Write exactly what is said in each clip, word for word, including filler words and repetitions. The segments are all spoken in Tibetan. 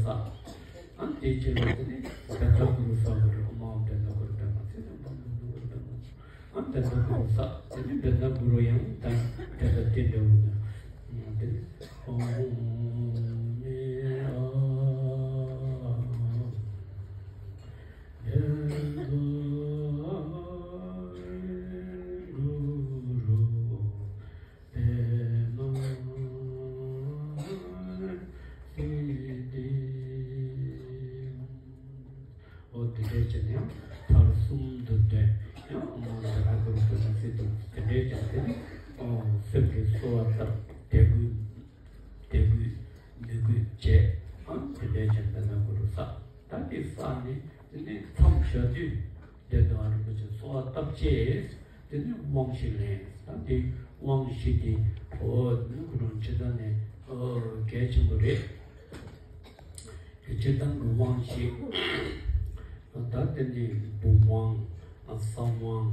ས། ཨ་དེའི་རྗེས་ལ་དེ་ནི་བཛྲ་གུ་རུ་ས་གུ་རུ། ཨོཾ་ཨཱཿཧཱུྃ་བཛྲ་གུ་རུ་པདྨ་སིདྡྷི་ཝཱ་ཧཱུྃ་བཛྲ་གུ་རུ་པདྨ། ཨ་བཛྲ་གུ་རུ་ས། དེ་ནི་བཛྲ་གུ་རུ་ཡང་ད་དེ་ལ་དེ་འདྲ་བོ་དང་། དེ་ནི་ཨོཾ་ཨཱཿཧཱུྃ་བཛྲ་གུ་རུ། ཨོ་དེ་འདྲའི་བྱས་ནས་ཡང་མཐར་གསུམ་དུ་འདོན། ཡང་ཨོཾ་ཨཱཿཧཱུྃ་བཛྲ་གུ་རུ་པདྨ་སིདྡྷི། དེ་འདྲའི་བྱས་ནས་དེ་ནི་ཨོ་སེམས་ཀྱི་གསོལ་བ་བཏབ། དད་གུས་དད་གུས་མོས་གུས་བྱས། ཨང་དེ་འདྲའི་བྱས་ནས་བཛྲ་གུ་རུ་བསགས། ད་དེ་བསགས་ནས་དེ་ནི་མཚམས་བཞག་དུས། བདེ་སྟོང་རིན་པོ་ཆེ་གསོལ་བ་བཏབ་རྗེས། དེ་ནི་དབང་བཞི་ལེན། ད་དེ་དབང་བཞི་དེ་ཨོ་དེ་ནི་ཁོ་རང་སྤྱིར་བཏང་ནས་ཨོ་གལ་ཆེན་པོ་རེད། དེ་སྤྱིར་བཏང་གི་དབང་བཞི། ད་དེ་ནི་བུམ་དབང་། གསང་དབང་།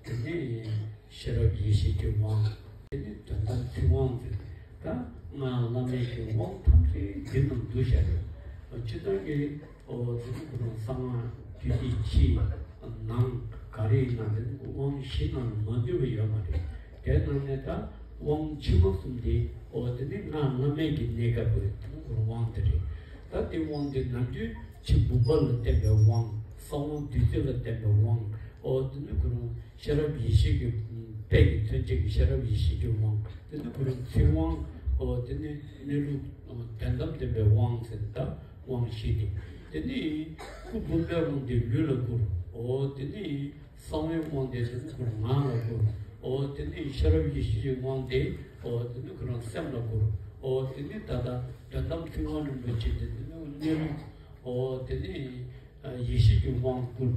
དེ་ནི་ཤེས་རབ་ཡེ་ཤེས་ཀྱི་དབང་། དེ་ནི་དོན་དམ་ཚིག་དབང་ཟེར། ད་སྔགས་བླ་མེད་ཀྱི་དབང་ཐམས་ཅད་འདི་ནང་འདུས་བཞག་རེད། སྤྱིར་བཏང་གི་ཨོ་དེ་ནི་ཁོ་རང་གསང་སྔགས་རྒྱུད་སྡེ་ཕྱི་ནང་ག་རེ་ཡིན་ན་དེ་ནི་དབང་བཞི་ནང་ལ་མ་འདུས་པ་ཡོད་མ་རེད། དེ་ནང་ནས་ད་དབང་ཕྱི་མ་གསུམ་དེ་ཨོ་དེ་ནི་སྔགས་བླ་མེད་ཀྱི་གནས་སྐབས་ཀྱི་དེ་ནི་ཁོ་རང་དབང་དེ་རེད། ད་དེ་དབང་དེ་ནམ་རྒྱུན་ཕྱི་བུམ་པ་ལ་བརྟེན་པའི་དབང་། གསང་དབང་བདུད་རྩི་ལ་བརྟེན་པའི་དབང་། ཨོ་དེ་ནི་ཁོ་རང་ཤེས་རབ་ཡེ་ཤེས་ཀྱི་དཔལ་གྱི་མཚོན་བྱེད་ཀྱི་ཤེས་རབ་ཡེ་ཤེས་ཀྱི་དབང་། དེ་ནི་ཁོ་རང་ཚིག་དབང་། ཨོ་དེ་ནི་གནས་ལུགས་དོན་དམ་བདེན་པའི་དབང་ཟེར། ད་དབང་བཞི་དེ། དེ་ནི་སྐུ་བུམ་པའི་དབང་དེ་ལུས་ལ་བསྐུར། ཨོ་དེ་ནི་གསང་བའི་དབང་དེ་དེ་ནི་ཁོ་རང་ངག་ལ་བསྐུར། ཨོ་དེ་ནི་ཤེས་རབ་ཡེ་ཤེས་ཀྱི་དབང་དེ་ཨོ་དེ་ནི་ཁོ་རང་སེམས་ལ་བསྐུར། ཨོ་དེ་ནི་ད་ལྟ་དོན་དམ་ཚིག་དབང་རིན་པོ་ཆེ་དེ་དེ་ནི་གནས་ལུགས། ཨོ་དེ་ནི་ཡེ་ཤེས་ཀྱི་དབང་བསྐུར།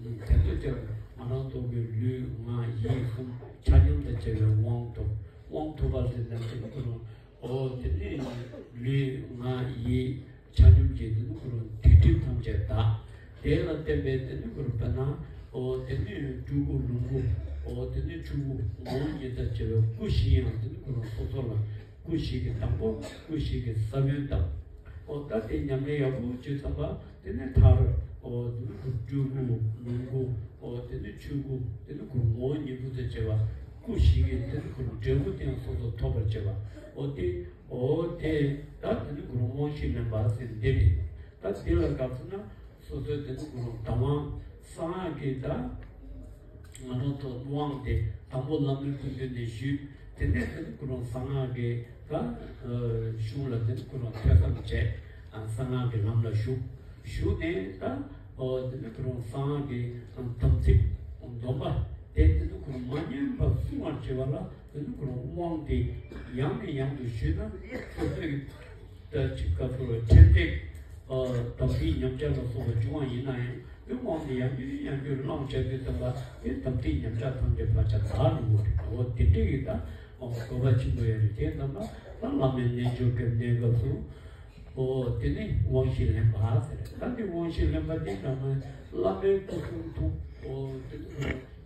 དེ་ཚོ་ཀྱང་ང་རང་ཚོ་གི་ལུས་ངག་ཡིད་གསུམ་ཆ་མཉམ་དང་བཅས་པའི་དབང་ཐོབ། དབང་ཐོབ་པ་ཟེར་ན་དེ་ནི་ཁོ་རང་ཨོ་དེ་ནི་ལུས་ངག་ཡིད་ཆ་མཉམ་གྱི་དེ་ནི་ཁོ་རང་སྡིག་སྒྲིབ་ཐམས་ཅད་དག། དེ་ལ་བརྟེན་པའི་དེ་ནི་ཁོ་རང་དཔེར་ན་ཨོ་དེ་ནི་སྤྲུལ་སྐུ་ལོངས་སྐུ། ཨོ་དེ་ནི་ཆོས་སྐུ། ངོ་བོ་ཉིད་དང་བཅས་པའི་སྐུ་བཞི་ཡང་དེ་ནི་ཁོ་རང་སོ་སོ་ལ། སྐུ་བཞི་གི་དང་པོ། སྐུ་བཞི་གི་ས་བོན་དང་། ཨོ་ད་དེ་ཉམས་ལེན་ཡག་པོ་བྱས་ཙམ་པ་དེ་ནི་མཐར། ཨོ་དེ་ནི་ཁོ་སྤྲུལ་སྐུ་ལོངས་སྐུ། ཨོ་དེ་ནི་ཆོས་སྐུ། དེ་ནི་ཁོ་ངོ་བོ་ཉིད་སྐུ་དང་བཅས་པ། སྐུ་བཞི་གི་དེ་ནི་ཁོ་འབྲས་བུ་དེ་ཡང་སོ་སོ་ཐོབ་པར་བྱེད་པ། ཨོ་དེ། ཨོ་དེ་ད་དེ་ནི་ཁོ་དབང་བཞི་ལེན་པ་ཟེར་འདི་རེད། ད་དེ་ལ་དགག་ཚུལ་ན། སོ་སོའི་དེ་ནི་ཁོ་རང་གདམས་དབང་གསང་སྔགས་ཀྱི་ད་ང་རང་ཚོ་དབང་དེ་དང་པོ་བླ་མའི་སྐུ་མདུན་ནས་ཞུས། དེ་ནས་དེ་ནི་ཁོ་རང་གསང་སྔགས་ཀྱི་ད་གཞུང་ལ་དེ་ནི་ཁོ་རང་ཐོས་བསམ་བྱས། གསང་སྔགས་ཀྱི་ལམ་ལ་ཞུགས། ཞུགས་ནས་ད་དེ་ནི་ཁོ་རང་གསང་སྔགས་ཀྱི་དམ་ཚིག་སྡོམ་པ་དེ་དེ་ནི་ཁོ་རང་མ་ཉམས་པར་སྲུང་བར་བྱེད་པ་ལ། དེ་ནི་ཁོ་རང་དབང་དེ་ཡང་ནས་ཡང་དུ་ཞུས་ན་སོ་སོའི་ད་ཅིག་སྐབས་སུ་ཕྲན་ཚེགས། ཨ་དམ་ཚིག་ཉམས་ཆག་ལ་སོགས་པ་བྱུང་བ་ཡིན་ན་ཡང་། དེ་དབང་དེ་ཡང་བསྐྱར་ཡང་བསྐྱར་བླངས་བྱས་དུས་ཙམ་པ་དེ་དམ་ཚིག་ཉམས་ཆག་ཐམས་ཅད་ཕར་ཆག་དག་འགྲོ་གི་རེད། འོ་དེ་འདྲ་གི་ད་ཨོ་དགོས་པ་ཆེན་པོ་ཡོད་རེད། དེ་ཙམ་པ་ད་བླ་མའི་རྣལ་འབྱོར་གྱི་གནས་སྐབས་སུ། ཨོ་དེ་ནི་དབང་བཞི་ལེན་པ་ཟེར། ད་དེ་དབང་བཞི་ལེན་པ་དེ་ནང་ན་བླ་མའི་སྐུ་གསུང་ཐུགས། ཨོ་དེ་ནི་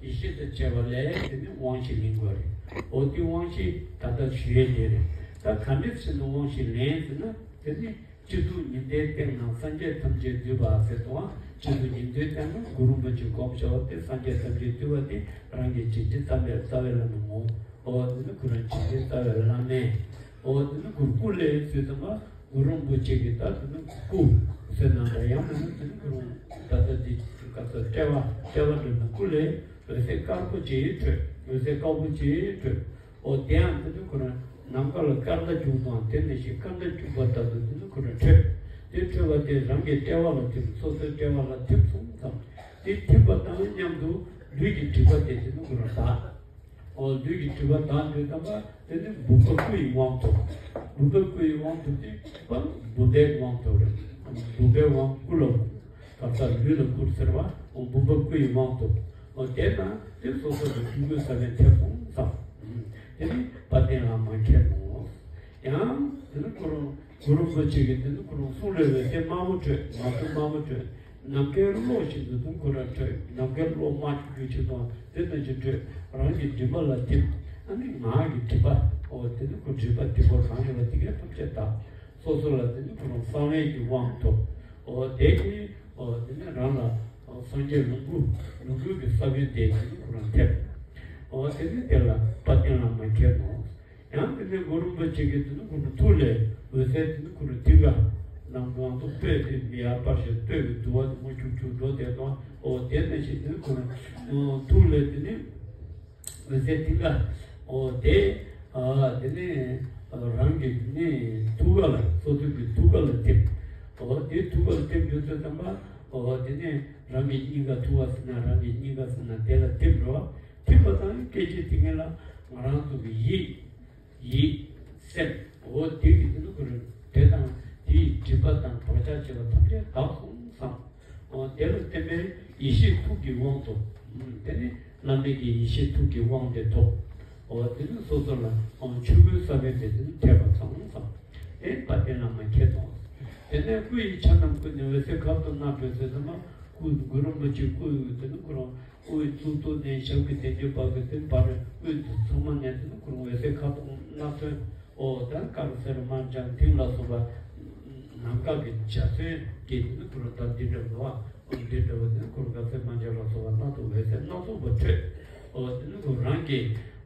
ཡེ་ཤེས་དང་བཅས་པ་ལས་དེ་ནི་དབང་བཞི་ལེན་དགོས་རེད། ཨོ་དེ་དབང་བཞི་ད་ལྟ་ཞུ་ཡས་དེ་རེད། ད་ག་འདྲས་བྱས་ནས་དབང་བཞི་ལེན་ཟེར་ན། དེ་ནི་སྤྱི་གཙུག་ཉི་ཟླའི་སྟེང་ན་སངས་རྒྱས་ཐམས་ཅད་འདུས་པ་ཟེར་དང་། སྤྱི་གཙུག་ཉི་ཟླའི་སྟེང་ན་གུ་རུ་རིན་པོ་ཆེ་བསྒོམ་བྱ་བ་དེ། སངས་རྒྱས་ཐམས་ཅད་འདུས་པ་དེ་རང་གི་བྱིན་གྱིས་བརྩམས་པའི་རྩ་བའི་བླ་མ་ངོ་། ཨོ་དེ་ནི་ཁོ་རང་བྱིན་གྱིས་རྩ་བའི་བླ་མས། ཨོ་དེ་ནི་ཁོ་སྐུ་ལས་ཚུལ་ཙམ་པ་གུ་རུ་རིན་པོ་ཆེ་གི་ད་དེ་ནི་སྐུ་ཟེར་ན་འདྲ། ཡང་མིན་ན་དེ་ནི་ཁོ་རང་ད་ལྟ་འདི་ག་ཚོད་དཔྲལ་བ་དཔྲལ་བ་འདྲ་ན་སྐུ་ལས་འོད་ཟེར་དཀར་པོ་ཅིག་འཕྲོས། འོད་ཟེར་དཀར་པོ་ཅིག་འཕྲོས། ཨོ་དེ་ཡང་དེ་ནི་ཁོ་རང་ནམ་མཁའ་ལ་སྐར་མདའ་རྒྱུག་པ་དང་དེ་ནང་བཞིན་སྐར་མདའ་རྒྱུག་པ་ལྟ་བུ་དེ་ནི་ཁོ་རང་འཕྲོས། དེ་འཕྲོས་པ་དེ་རང་གི་དཔྲལ་བ་ལ་ཐིམ། སོ་སོའི་དཔྲལ་བ་ལ་ཐིམ་སོང་ཙང་། དེ་ཐིམ་པ་དང་མཉམ་དུ་ལུས་ཀྱི་སྒྲིབ་པ་དེ་དེ་ནི་ཁོ་རང་དག། ཨོ་ལུས་ཀྱི་སྒྲིབ་པ་དག་དུས་ཙམ་པ་དེ་ནི་བུམ་པ་སྐུ་ཡི་དབང་ཐོབ། བུམ་པ་སྐུ་ཡི་དབང་ཐོབ་དེ་བུམ་པའི་དབང་ཐོབ་རེད། བུམ་པའི་དབང་སྐུ་ལ་བསྐུར། ག་ས་ལུས་ལ་བསྐུར་ཟེར་བ། ཨོ་བུམ་པ་སྐུ་ཡི་དབང་ཐོབ། ཨོ་དེ་དང་དེ་སོ་སོ་གི་སྤྲུལ་སྐུའི་ས་བོན་ཐེབས་སོང་ཙང་། དེ་ནི་དཔལ་ལྡན་བླ་མ་མཁྱེན་ནོ། ཡང་དེ་ནི་ཁོ་རང་གུ་རུ་རིན་པོ་ཆེ་གི་དེ་ནི་ཁོ་རང་གསུང་ལས་འོད་ཟེར་དམར་པོ་འཕྲོས། ངང་ཚུལ་དམར་པོ་འཕྲོས། ནམ་མཁའི་གློག་བཞིན་དུ་དེ་ཁོ་རང་འཕྲོས། ནམ་མཁའི་གློག་དམར་ཆུང་ཆུང་ཅིག་དང་དེ་ནང་བཞིན་འཕྲོས། རང་གི་མགྲིན་པ་ལ་ཐིམ། ཨ་ནི་ངག་གི་མགྲིན་པ། ཨོ་དེ་ནི་ཁོ་མགྲིན་པ་མགྲིན་པ་གང་ཡོད་པ་དེ་གས་ཐམས་ཅད་དག། སོ་སོ་ལ་དེ་ནི་ཁོ་རང་གསང་བའི་གི་དབང་ཐོབ། འོ་དེ་གི་འོ་དེ་ནི་རང་ལ་འོ་སངས་རྒྱས་ལོངས་སྐུ་ལོངས་སྐུ་གི་ས་བོན་དེ་དེ་ནི་ཁོ་རང་ཐེབས། འོ་དེ་ནི་དེ་ལ་དཔལ་ལྡན་བླ་མ་མཁྱེན་ནོ། ཡང་དེ་ནས་གུ་རུ་རིན་པོ་ཆེ་གིས་དེ་ནི་ཁོ་རང་ཐུགས་ལས་འོད་ཟེར་དེ་ནི་ཁོ་རང་མཐིང་ག་ནམ་གང་དུ་སྤོས་དེ་མི་ཡར་སྤར་ཞིང་སྤོས་ཀྱི་དུ་བ་དེ་མོ་ཁྱུག་ཁྱུག་འགྲོ་དེ་དང་འོ་དེ་ནང་བཞིན་དེ་ནི་ཁོ་རང་ཐུགས་ལས་དེ་ནི་འོད་ཟེར་མཐིང་ག་འོ་དེ་ཨ་དེ་ནི་རང་གི་དེ་ནི་ཐུགས་ཀ་ལ་སོ་སོ་གི་ཐུགས་ཀ་ལ་ཐེབས། འོ་དེ་ཐུགས་ཀ་ལ་ཐེབས་དུས་ཙམ་པ་འོ་དེ་ནི་རང་གི་སྙིང་ག་ཐུགས་ཀ་ཟེར་ན་རང་གི་སྙིང་ག་ཟེར་ན་དེ་ལ་ཐེབས་འགྲོ་བ། ཐིམ་པ་དང་སྐད་ཅིག་དེ་ཉིད་ལ་ང་རང་ཚོ་གི་ཡིད། ཡིད། སེམས། འོ་དེ་གི་དེ་ནི་ཁོ་རང་དེ་དང་དེའི་སྒྲིབ་པ་དང་བག་ཆགས་བྱས་པ་ཐམས་ཅད་དག་སོང་བསམ། འོ་དེ་ལ་བརྟེན་པའི་ཡེ་ཤེས་ཐུགས་ཀྱི་དབང་དུ། དེ་ནི་བླ་མེད་ཀྱི་ཡེ་ཤེས་ཐུགས་ཀྱི་དབང་དེ་ཐོབ། འོ་དེ་ནི་སོ་སོ་ལ་འོ་ཆོས་སྐུའི་ས་བོན་དེ་དེ་ནི་ཐེབས་པ་སོང་བསམ། དེ་དཔལ་ལྡན་བླ་མ་མཁྱེན་ནོ། དེ་ནས་སྐུ་ཡི་ཆ་རྣམས་ཀུན་ནས་འོད་ཟེར་ཁ་དོག་སྣ་བོས་ཟེར་ཙམ་པ་སྐུ་གུ་རུ་རིན་པོ་ཆེ་སྐུ་ཡི་དེ་ནི་ཁོ་རང་། དབུའི་གཙུག་ཏོར་ནས་ཞབས་ཀྱི་བརྟན་བཅོས་བར་གྱི་དེ་བར་དབུས་དུ་ཚང་མ་ནས་དེ་ནི་ཁོ་རང་འོད་ཟེར་ཁ་དོག་སྣ་ཚོན། འོ་ད་དཀར་སེར་དམར་ལྗང་མཐིང་ལ་སོགས་པ་ནམ་མཁའ་གི་འཇའ་ཚོན་གྱིས་དེ་ནི་ཁོ་རང་ད་འདི་འདྲ་བོ་འོ་འདི་འདྲ་བོ་དེ་ནི་ཁོ་རང་དཀར་སེར་དམར་ལྗང་ལ་སོགས་པ་སྣ་ཚོགས་འོད་ཟེར་སྣ་ཚོགས་པ་འཕྲོས། འོ་དེ་ནི་ཁོ་རང་གི་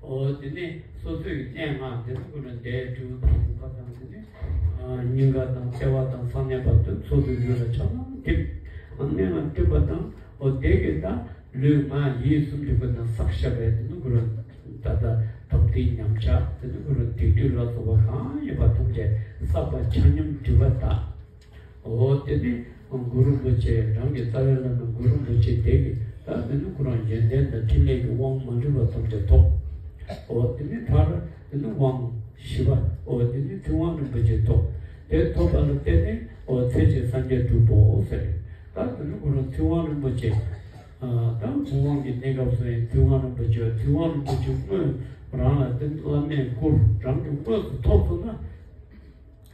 འོ་དེ་ནི་སོ་སོའི་གནས་ལྔ་དེ་ནི་ཁོ་རང་བརྡའི་སྤྲུལ་སྐུ་དང་དེ་ནི་སྙིང་ག་དང་ལྟེ་བ་དང་གསང་གནས་བར་དུ་སོ་སོའི་ལུས་ལ་ཆ་ཚང་ཐིམ། གནས་ལ་ཐིམ་པ་དང་འོ་དེ་གི་ད། ལུས་ངག་ཡིད་གསུམ་གྱི་སྒོ་ནས་བསགས་བཞག་པའི་དེ་ནི་ཁོ་རང་ད་ལྟ་དམ་ཚིག་ཉམས་ཆག་དེ་ནི་ཁོ་རང་སྡིག་སྒྲིབ་ལ་སོགས་པ་གང་ཡོད་པ་ཐམས་ཅད་བསགས་པ་ཆ་སྙོམས་སྒྲིབ་པ་དག། འོ་དེ་ནི་གུ་རུ་རིན་པོ་ཆེ་རང་གི་རྩ་བའི་བླ་མ་གུ་རུ་རིན་པོ་ཆེ་དེ་གིས་ད་དེ་ནི་ཁོ་རང་ཡོན་ཏན་དང་ཕྲིན་ལས་ཀྱི་དབང་མ་འདྲེས་པ་ཐམས་ཅད་ཐོབ། འོ་དེ་ནི་མཐར་དེ་ནི་དབང་བཞི་པ་འོ་དེ་ནི་ཐུབ་དབང་རིན་པོ་ཆེ་ཐོབ། དེ་ཐོབ་པ་ལ་བརྟེན་ནས་འོ་ཚེ་གཅིག་སངས་རྒྱས་འགྲུབ་བོ་ཟེར། ད་དེ་ནི་ཁོ་རང་ཐུབ་དབང་རིན་པོ་ཆེ། ད་ཐུབ་དབང་གི་གནས་སྐབས་སུ་ཡང་ཐུབ་དབང་རིན་པོ་ཆེ་ཐུབ་དབང་རིན་པོ་ཆེ་དངོས་རང་ལ་དེ་བླ་མས་བསྐུར་རང་གི་དངོས་སུ་ཐོབ་སོང་ན།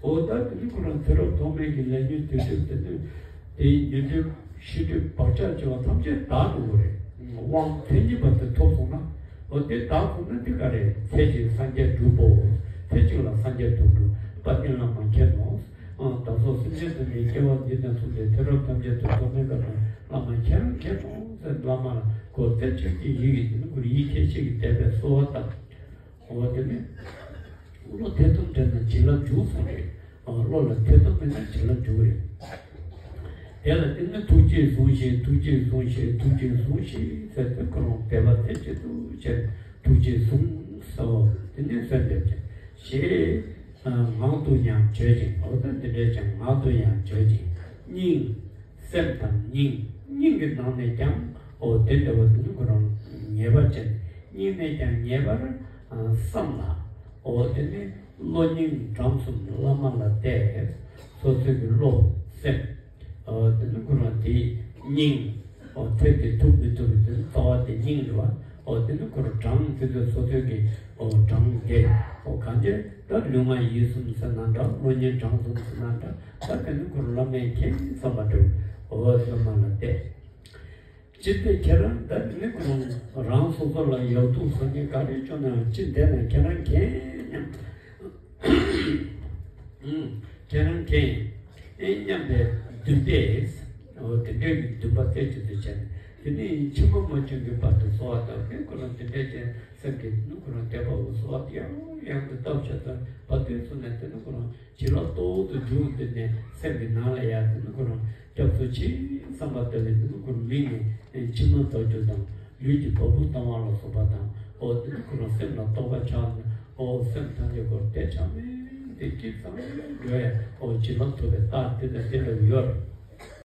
འོ་ད་དེ་ནི་ཁོ་རང་ཚེ་རབས་ཐོག་མའི་གི་ལས་ཉོན་དུས་གྲུབ་དེ་ནི་དེའི་ཉོན་སྒྲིབ་ཤེས་སྒྲིབ་བག་ཆགས་བྱེད་པ་ཐམས་ཅད་དག་འགྲོ་གི་རེད། དབང་མཚན་ཉིད་པ་དེ་ཐོབ་སོང་ན། འོ་དེ་དག་སོང་ན་དེ་ག་རེད། ཚེ་གཅིག་སངས་རྒྱས་འགྲུབ་བོ། ཚེ་གཅིག་ལ་སངས་རྒྱས་འགྲུབ་འགྲུབ་དཔལ་ལྡན་བླ་མ་མཁྱེན་ནོ། ཨང་། བདག་སོགས་སེམས་ཅན་ཐམས་ཅད་སྐྱེ་བ་འདི་ནས་བཟུང་སྟེ་མཐའ་ཡས་ཐམས་ཅད་དུ་ཐོག་མེད་པ་དང་བླ་མ་ཁྱེད་རང་མཁྱེན་ནོ་ཟེར་བླ་མ་ལ་གོ་ཚེ་ཆོས་ཀྱི་ཡིད་ཀྱིས་དེ་ནི་ཁོ་རང་ཡིད་ཁྱེད་ཆོས་ཀྱི་དད་པས་གསོལ་བ་བཏབ། འོ་དེ་ནི་བློ་ཐེ་ཚོམ་འདྲེས་ན་བྱིན་རླབས་འཇུག་ས་རེད། བློ་ལ་ཐེ་ཚོམ་མེད་ན་བྱིན་རླབས་འཇུག་རེད། དེ་ལ་བརྟེན་ནས་ཐུགས་རྗེས་བཟུང་ཞིག་ཐུགས་རྗེས་བཟུང་ཞིག་ཐུགས་རྗེས་བཟུང་ཞིག་ཟེར་ཏེ་ཁོ་རང་དད་པ་ཐེག་ཆེ་དུ་བྱས་ཐུགས་རྗེས་བཟུང་ཟེར་བ་དེ་ནས་གསོལ་འདེབས་ཀྱི་ཞེས། ངག་ཏུ་ཡང་བརྗོད་ཅིང་། འོ་ད་འདི་འདྲས་ཀྱང་ངག་ཏུ་ཡང་བརྗོད་ཅིང་། སྙིང་། སེམས་དང་སྙིང་། སྙིང་གི་ནང་ནས་ཀྱང་འོ་དེ་འདྲ་བ་དེ་ནི་ཁོ་རང་ངེས་པ་ཅན། སྙིང་ནས་ཀྱང་ངེས་པར་བསམ་ལ། འོ་དེ་ནི་བློ་སྙིང་བྲང་གསུམ་བླ་མ་ལ་གཏད། སོ་སོའི་གི་བློ་སེམས། འོ་དེ་ནི་ཁོ་རང་དེའི་སྙིང་། འོ་ཐེབས་ཏེ་ཐུབ་མི་ཐུབ་ཀྱི་དེ་ནི་རྩ་བ་དེ་སྙིང་རེད་བ། འོ་དེ་ནི་ཁོ་རང་བྲང་དེ་ཚོ་སོ་སོའི་གི་འོ་བྲང་དེ་འོ་གང་ཅི་ད་ལུས་ངག་ཡིད་གསུམ་ཟེར་ན་འདྲ་བློ་སྙིང་བྲང་གསུམ་ཟེར་ན་འདྲ། ད་དེ་ནི་ཁོ་རང་བླ་མས་མཁྱེན་བསམ་པ་འདྲ་བོ། འོ་བླ་མ་ལ་གཏད། ཅི་སྟེ་ཁྱེད་རང་ད་ནི་ཁོ་རང་རང་སོ་སོ་ལ་ཡག་སྡུག་བཟོ་མཁན་ག་རེ་བྱུང་ན་ཡང་ཅི་འདས་ན་ཁྱེད་རང་མཁྱེན་སྙམ། ཨུམ། ཁྱེད་རང་མཁྱེན་ཨེ་སྙམ་པའི་འདུན་པས། འོ་དེ་འདྲའི་འདུན་པ་རྩེ་གཅིག་ཏུ་བྱས་ནས་དེ་ནི་ཕྱི་མ་མ་བྱུང་གི་བར་དུ་གསོལ་བ་བཏབ་ནས་ཁོ་རང་དེ་འདྲའི་ཅན་སེམས་ཀྱི་ནི་ཁོ་རང་དད་པ་འོ་གསོལ་བ་ཡང་ཡང་དུ་བཏབ་བྱས་ཙང་བར་དུ་སོང་ནས་དེ་ནི་ཁོ་རང་བྱིན་རླབས་ཏོག་ཏུ་འབྱུང་དུས་ནས་སེམས་ཀྱི་ནང་ལ་ཡང་དེ་ནི་ཁོ་རང་སྐྱབས་སུ་མཆི་བསམ་པ་ལྟ་བུའི་དེ་ནི་ཁོ་རང་མིག་ནས་མཆི་མ་འདོར་རྒྱུ་དང་ལུས་ཀྱི་བ་སྤུ་ལྡང་བ་ལ་སོགས་པ་དང་། འོ་དེ་ནི་ཁོ་རང་སེམས་ལ་རྟོགས་པ་ཆགས་ནས་འོ་སེམས་ཐམས་ཅད་ཁོ་རང་དེ་ཆགས་མིན་དེ་སྐྱིད་ཙམ་འགྲོ་ཡ་འོ་བྱིན་རླབས་ཐོབ་པའི་རྟགས་དེ་དང་དེ་འདྲ་ཡོད།